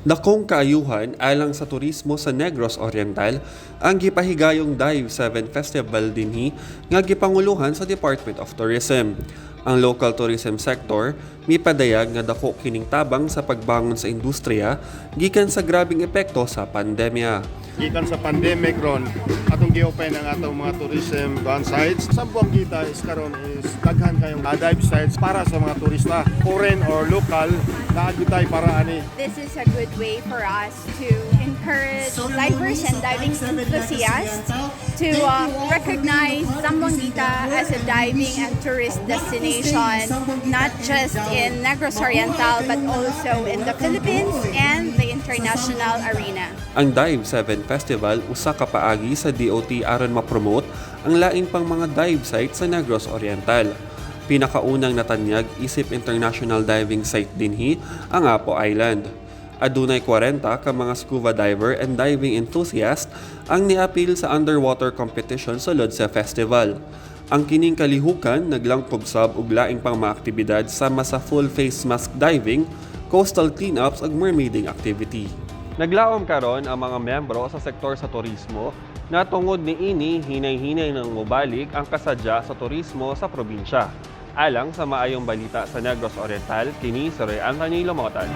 Dakong kaayuhan alang sa turismo sa Negros Oriental ang gipahigayong Dive 7 Festival dinhi nga gipanguluhan sa Department of Tourism. Ang local tourism sector mipadayag nga dako kining tabang sa pagbangon sa industriya gikan sa grabeng epekto sa pandemya. Gikan sa pandemic ron, atong gi-open ang atong mga tourism gun sites. Zamboanguita is karon is daghan kayong dive sites para sa mga turista, foreign or local, naa gyud tay para ani. This is a good way for us to encourage divers and diving enthusiasts to recognize Zamboanguita as a diving and tourist destination, not just in Negros Oriental, but also in the Philippines and the international arena. Ang Dive 7 Festival usa ka paagi sa DOT aron ma-promote ang lain pang mga dive site sa Negros Oriental. Pinakaunang natanyag isip international diving site dinhi ang Apo Island. Adunay 40 ka mga scuba diver and diving enthusiast ang niapil sa underwater competition sulod sa festival. Ang kining kalihukan naglangkob sab og laing pang mga aktibidad sama sa full face mask diving, coastal cleanups ug mermaiding activity. Naglaom karon ang mga miyembro sa sektor sa turismo na tungod niini, hinay-hinay nang mobalik ang kasadya sa turismo sa probinsya. Alang sa Maayong Balita sa Negros Oriental, kini si Roy Anthony Lomotan.